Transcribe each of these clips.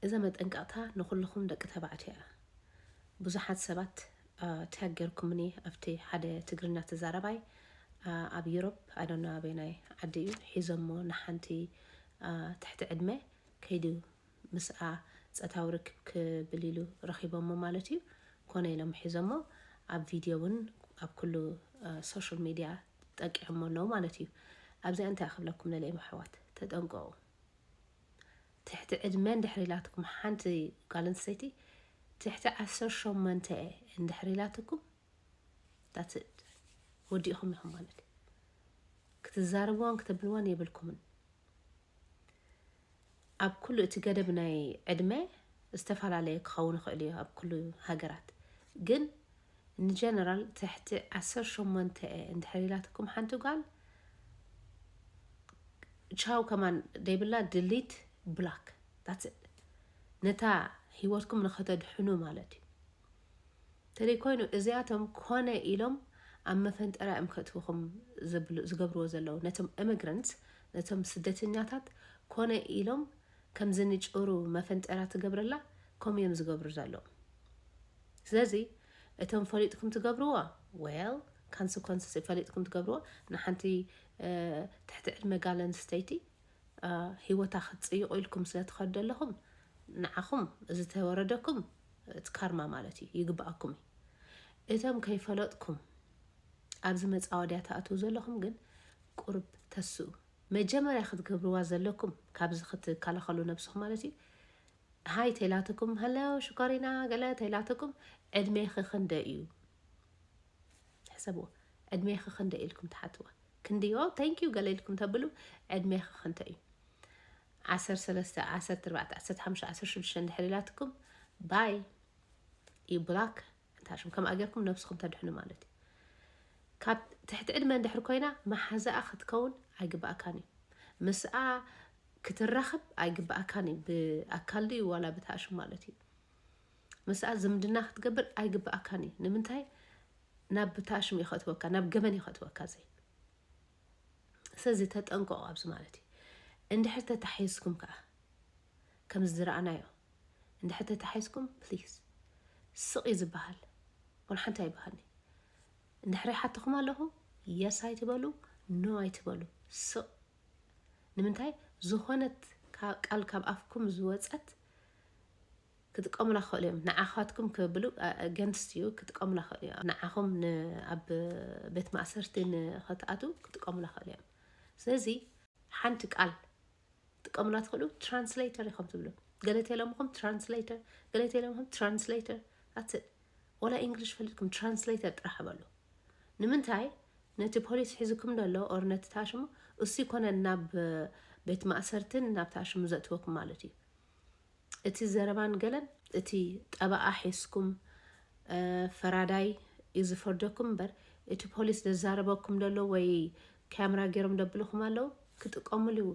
እዛ መጠንቀቕታ ንኹልኹም ደቂ ተባዕትዮ እያ። ብዙሓት ሰባት ታግ ገርኩምኒ ኣብቲ ሓደ ትግርኛ ተዛረባይ ኣብ ዩሮፕ ኣዶና ኣበናይ ዓዲ እዩ ሒዞሞ ንሓንቲ ትሕቲ ዕድመ ከይዱ ምስኣ ጸታዊ ርክብ ክብል ኢሉ ረኺቦሞ ማለት እዩ። ኮነ ኢሎም ሒዞሞ ኣብ ቪድዮ እውን ኣብ ኩሉ ሶሻል ሚድያ ጠቂዖሞ ኣለዉ ማለት እዩ። ኣብዚኣ እንታይ ክብለኩም ለለይ ኣሕዋት፣ ተጠንቀቑ። ትሕቲ ዕድመ እንድሕር ኢላትኩም ሓንቲ ጓል ኣንስተይቲ ትሕቲ ዓሰርተ ሸሞንተ እንድሕር ኢላትኩም ወዲእኹም ኢኹም ማለት እዩ። ክትዛረብዋን ክተብልዋን የብልኩምን። ኣብ ኩሉ እቲ ገደብ ናይ ዕድመ ዝተፈላለየ ክኸውን ይኽእል እዩ ኣብ ኩሉ ሃገራት። ግን ንጀነራል ትሕቲ ዓሰርተ ሸሞንተ እንድሕር ኢላትኩም ሓንቲ ጓል ቻው ከማን ደይብላ ድሊት ብላክ ነታ ህይወትኩም ንኸተድሕኑ ማለት እዩ። ተደይ ኮይኑ እዚኣቶም ኮነ ኢሎም ኣብ መፈንጠራ እዮም ከእትውኹም ዝብሉ ዝገብርዎ ዘለዉ ነቶም ኢሚግራንትስ ነቶም ስደተኛታት ኮነ ኢሎም ከምዚ ንጭሩ መፈንጠራ ትገብረላ ከም እዮም ዝገብሩ ዘለዉ። ስለዚ እቶም ፈሊጥኩም ትገብርዎ well consequences ፈሊጥኩም ትገብርዎ ንሓንቲ ትሕቲ ዕድመ ጓል ኣንስተይቲ ህይወታ ክትፅይቑ ኢልኩም ስለ ትኸዱ ኣለኹም ንዓኹም እዚ ተወረደኩም እቲ ካርማ ማለት እዩ ይግባኣኩም እዩ። እቶም ከይፈለጥኩም ኣብዚ መፃወድያ ትኣትዉ ዘለኹም ግን ቁርብ ተስኡ። መጀመርያ ክትገብርዋ ዘለኩም ካብዚ ክትከላኸሉ ነብስኹም ማለት እዩ። ሃይ ተይላትኩም ሀሎ ሽኮሪና ገለ ተይላትኩም ዕድሜኺ ክንደይ እዩ? ሕሰብዎ። ዕድሜኺ ክንደይ ኢልኩም ትሓትዋ። ክንድዮ thank you ገለ ኢልኩም ተብሉ ዕድሜኺ ክንደይ እዩ? ዓሰርተ ሰለስተ ዓሰርተ ኣርባዕተ ዓሰርተ ሓሙሽተ ዓሰርተ ሽዱሽተ እንድሕር ኢላትኩም ባይ እዩ ብላክ እንታሽም ከምኣ ጌርኩም ነብስኹም ተድሕኑ ማለት እዩ። ካብ ትሕቲ ዕድመ እንድሕር ኮይና መሓዛኣ ክትከውን ኣይግባኣካን እዩ። ምስኣ ክትራኸብ ኣይግባኣካን እዩ። ብኣካል ድዩ ዋላ ብታሽም ማለት እዩ። ምስኣ ዝምድና ክትገብር ኣይግባኣካን እዩ። ንምንታይ ናብ ብታሽም እዩ ከእትወካ ናብ ገበን እዩ ከእትወካ ዘይ ስለዚ ተጠንቀቑ ኣብዚ ማለት እዩ። እንድሕር ተታሒዝኩም ከዓ ከምዚ ዝረኣናዮ እንድሕር ተታሒዝኩም ፕሊዝ ስቕ እዩ ዝበሃል። ወላ ሓንቲ ኣይበሃልኒ። እንድሕር ይሓተኹም ኣለኹ የስ ኣይትበሉ ኖ ኣይትበሉ ስቕ። ንምንታይ ዝኾነት ቃል ካብ ኣፍኩም ዝወፀት ክጥቀሙላ ክኽእሉ እዮም። ንዓኻትኩም ክብሉ ኣገንስት እዩ ክጥቀሙላ ክኽእሉ እዮም። ንዓኹም ኣብ ቤት ማእሰርቲ ንኸትኣትዉ ክጥቀሙላ ክኽእሉ እዮም። ስለዚ ሓንቲ ቃል ጥቀሙላ ትኽእሉ ትራንስሌተር ኢኹም ትብሉ። ገለ ተለምኹም ትራንስሌተር፣ ገለ ተለምኹም ትራንስሌተር ኣትድ ወላ ኢንግሊሽ ፈሊጥኩም ትራንስሌተር ጥራሕ በሉ። ንምንታይ ነቲ ፖሊስ ሒዝኩም ደሎ ኦር ነቲ ታሽሙ እሱ ይኮነ ናብ ቤት ማእሰርትን ናብ ታሽሙ ዘእትወኩም ማለት እዩ። እቲ ዘረባን ገለን እቲ ጠበኣ ሒዝኩም ፈራዳይ እዩ ዝፈርደኩም እምበር እቲ ፖሊስ ዘዛረበኩም ዘሎ ወይ ካሜራ ገይሮም ደብልኹም ኣለዉ ክጥቀሙሉ እዩ።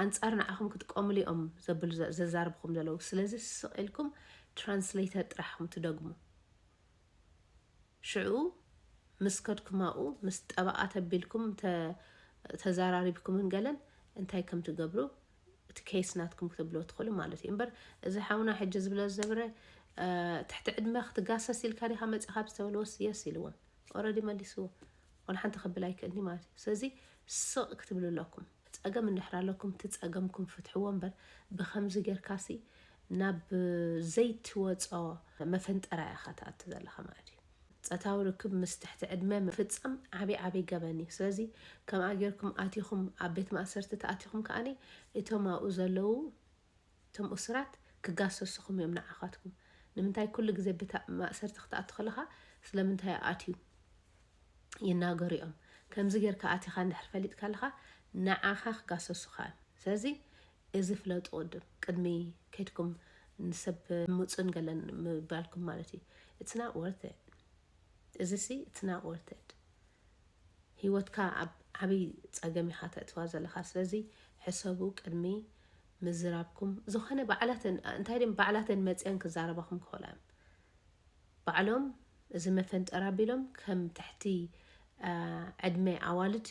ኣንጻር ንዓኹም ክጥቀሙሉ እዮም ዘብሉ ዘዛርብኹም ዘለዉ። ስለዚ ስቕ ኢልኩም ትራንስሌተር ጥራሕ ኢኹም ትደግሙ። ሽዑ ምስ ከድኩም ኣብኡ ምስ ጠበቓ ተቢልኩም ተዛራሪብኩምን ገለን እንታይ ከም ትገብሩ እቲ ኬስ ናትኩም ክትብልዎ ትኽእሉ ማለት እዩ። እምበር እዚ ሓውና ሕጂ ዝብሎ ዝነበረ ትሕቲ ዕድመ ክትጋሰስ ኢልካ ዲኻ መፂኻ ዝተበልዎስ የስ ኢልዎም ኦረዲ መሊስዎ። ዋላ ሓንቲ ክብል ኣይክእልኒ ማለት እዩ። ስለዚ ስቕ ክትብሉ ኣለኩም። ፀገም እንድሕር ኣለኩም እቲ ፀገምኩም ፍትሕዎ እምበር ብኸምዚ ጌርካሲ ናብ ዘይትወፆ መፈንጠራ ኢኻ ትኣቱ ዘለኻ ማለት እዩ። ፆታዊ ርክብ ምስ ትሕቲ ዕድመ ምፍፃም ዓብዪ ዓብዪ ገበን እዩ። ስለዚ ከምኣ ጌርኩም ኣቲኹም ኣብ ቤት ማእሰርቲ ተኣቲኹም ከኣኒ እቶም ኣብኡ ዘለዉ እቶም እሱራት ክጋሰሱኹም እዮም ንዓኻትኩም። ንምንታይ ኩሉ ግዜ ብታ ማእሰርቲ ክትኣቱ ከለኻ ስለምንታይ ኣትዩ ይናገሩ እዮም። ከምዚ ጌርካ ኣቲኻ እንድሕር ፈሊጥካ ኣለኻ ንዓኻ ክጋሰሱኻ እዮም። ስለዚ እዚ ፍለጡ ቅድም ቅድሚ ከይድኩም ንሰብ ምፁን ገለን ምባልኩም ማለት እዩ። It's not worth it። እዚ ሲ it's not worth it። ህይወትካ ኣብ ዓብይ ፀገም ኢኻ ተእትዋ ዘለኻ። ስለዚ ሕሰቡ ቅድሚ ምዝራብኩም። ዝኾነ ባዕላተን እንታይ ድም ባዕላተን መፅአን ክዛረባኹም ክኽእላ እዮም። ባዕሎም እዚ መፈንጠር ኣቢሎም ከም ትሕቲ ዕድመ ኣዋልድ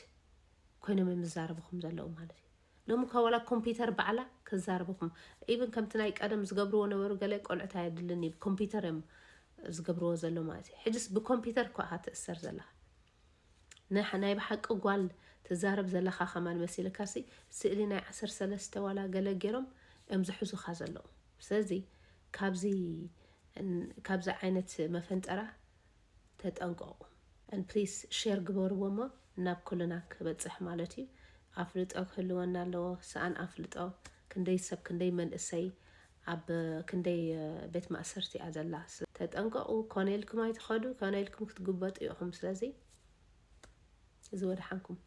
ኮይኖም እዮም ዝዛረብኹም ዘለዉ ማለት እዩ። ሎሚ እኳ ዋላ ኮምፒውተር ባዕላ ክዛረበኩም። ኢቭን ከምቲ ናይ ቀደም ዝገብርዎ ነበሩ። ገለ ቆልዑት ኣየድልን እዩ፣ ብኮምፒውተር እዮም ዝገብርዎ ዘሎ ማለት እዩ። ሕጅስ ብኮምፒውተር እኳ ኢኻ ትእሰር ዘለኻ። ናይ ብሓቂ ጓል ትዛረብ ዘለኻ ከማን መሲልካሲ፣ ስእሊ ናይ ዓሰርተ ሰለስተ ዋላ ገለ ገይሮም እዮም ዝሕዙኻ ዘለዉ። ስለዚ ካብዚ ካብዚ ዓይነት መፈንጠራ ተጠንቀቑ። And please share ግበርዎ እሞ ናብ ኩልና ክበፅሕ ማለት እዩ። ኣፍልጦ ክህልወና ኣለዎ። ሰኣን ኣፍልጦ ክንደይ ሰብ ክንደይ መንእሰይ ኣብ ክንደይ ቤት ማእሰርቲ እያ ዘላ። ተጠንቀቑ። ኮነ ኢልኩም ኣይትኸዱ፣ ኮነ ኢልኩም ክትግበጡ ኢኹም። ስለዚ እዚ ወደሓንኩም።